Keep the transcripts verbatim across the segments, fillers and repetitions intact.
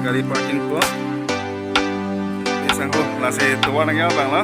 Gari parking po. Isang ko, lasi tovar nangji abang lo.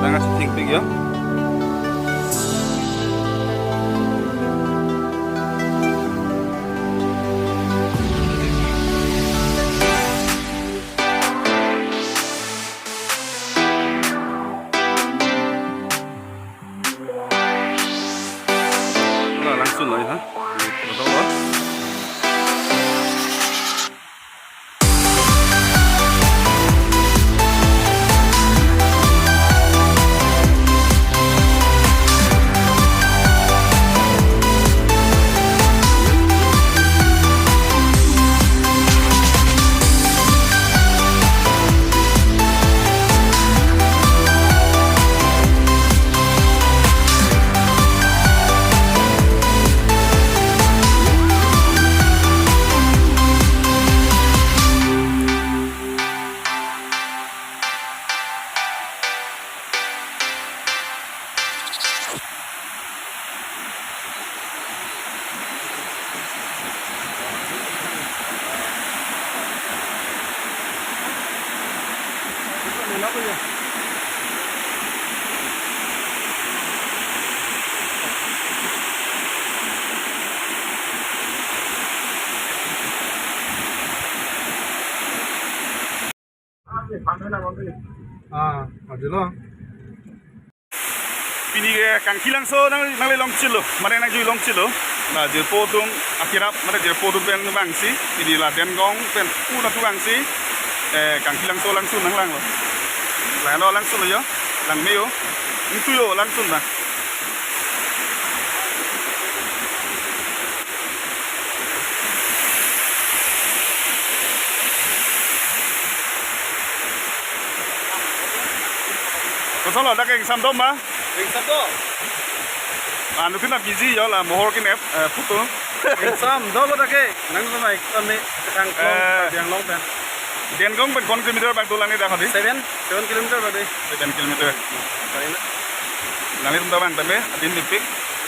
Lang asi thengpik yo. Wala langsun lo ya, ha? Betul lo. Ah, ajilo. Pini ke Kangkilangso nang, nangle longchilo, mane nangjui longchilo. La jirpo atum akirap, mane jirpo atum pen vangsi, pini la Dengong pen pu natu vangsi, eh, Kangkilangso langsun nanglanglo. Langlo langsunlo yo, langme yo, ingtu yo langsun na. Kosonlo, dak ke ingsam dom ma? Ingsam dom. Anu kena busy yo la mohor kinep, eh, puto. Ingsam dom lo dak ke. Nang sama ik kami kang Eh. Dengong pen. Dengong pen kon kilometer bang tulang ni dak hadi? Seven, seven kilometer berarti. Seven kilometer. Paling. Nangli tum tabang tame, adin dipik.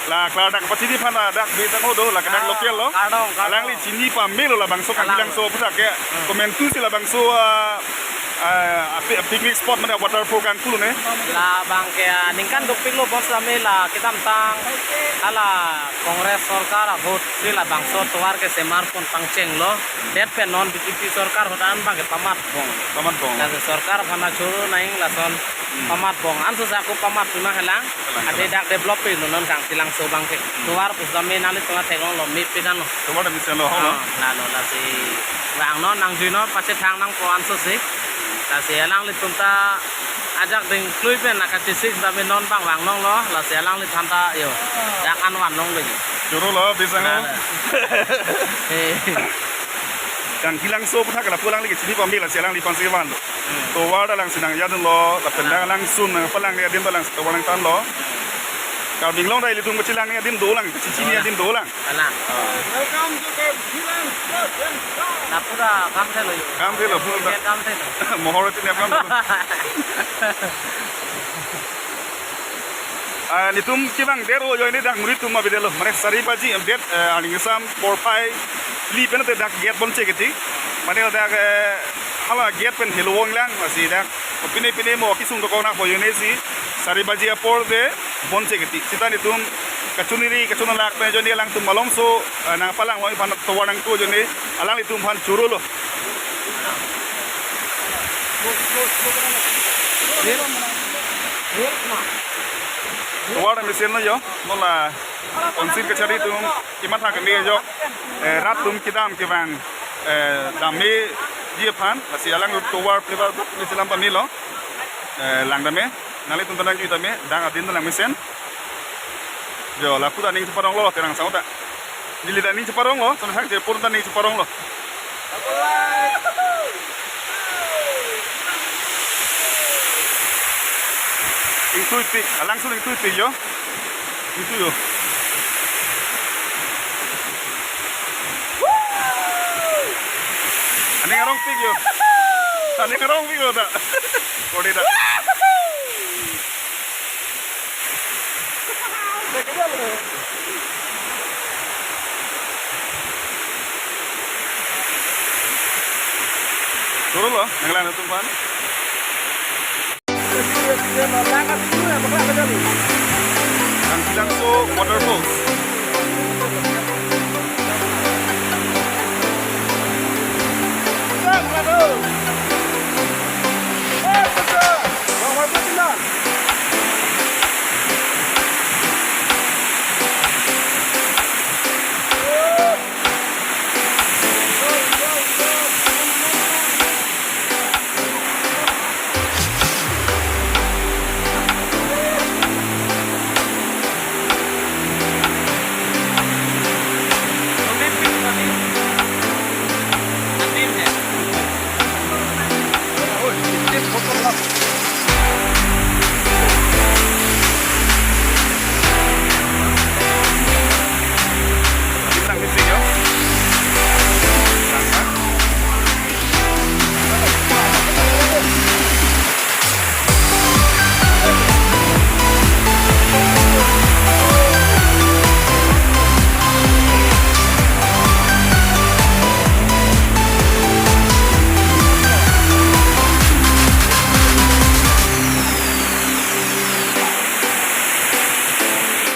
La klardak pachini aphan dak beta mo do, la kadak Ah, local lo. Kardom, kardom. Alangli chini pamelo labangso Kalang. Kangkilangso puthak ke. Hmm. Komentu si labangso, ah, Ah, a pi-, picnic spot mane waterfall kangpu lo ne? Labang ke, ah, ningkan dopiklo bonsitame la kedamtang hala Congress sorkar a-vote si labangso tovar ke semar pon pangchenglo. Det pen non B J P sorkar ahut an abang ke pamatbom. Pamatbom. Lasi sorkar aphan choro nangji lason Hmm. pamatbom. Anso sa ako pamat tu nang helang. Helang, Ade helang. dak develop pe lo non Kangthilangso abang ke. Hmm. Tovar pusitame nanglitum theklonglo, mepik anlo. Tovar ta mesen lo, ho lo. Ah, lalo lasi vangnon nangjuinon pachethang nangpo anso si. Lasi alanglitum ta ajak ding klui pen akachesik sitame non abang vangnonglo, lasi alangliphan ta yo dak an vanlong lagi. Choro lo, bisang lo. Lalo. Eh. Kangthilangso aputhak lapu alangli kachini pame, lasi alangliphan si vanlo. Hmm. Tovar ta alangsi nangjahdunlo, lapen Alang. alangsun nangpalang ni adim ta alangsi tovar nangthanlo. Karbi Anglong ta ilitum kachelang ni adim dolang, kachichini Dolang. adim dolang. Alang. Ah. Welcome to Kangthilang Sports and Tours. Lapu ta kamthelo yo. Kamthelo, lapu ta. Weekend kamthelo. Mohor tin apam. Ah, nelitum kevang det o ajoine dak muri atum avedetlo. Mane sari baji det, eh, arni kethom porphai phli pen te dak gate bonche keti. Mane dak, eh, hala gate pen helo vanglang, lasi dak pine pine mo kesung dokok nangpo ajoine si sari baji apor te bonche keti. Seta nelitum kachoniri kachonalak pen ajoine alangtum malomso, eh, nangpalang longji aphan tovar nangthu ajoine alanglitum aphan choro lo. Tovar ta mesen lo jo, non la council kachari atum kematha keme jo, eh, rat atum kedam kevang, eh, dammeji aphan, lasi alang tovar flavor buk ni chelam pamelo, eh, lang tame, nanglitum ta nangjui tame, dak adin ta lang mesen. Jo, lapu ta ning cheparonglo, Terang Sao ta. Neli ta ning cheparonglo, sampai sang je pur ta ning cheparonglo. Ingtuipik, alangsun ingtuipik jo. Ingtui jo. Aning arongpik jo. Aning arongpik jo ta. Kori ta. Choro lo, nanglang atum aphan. Kangthilangso waterfalls.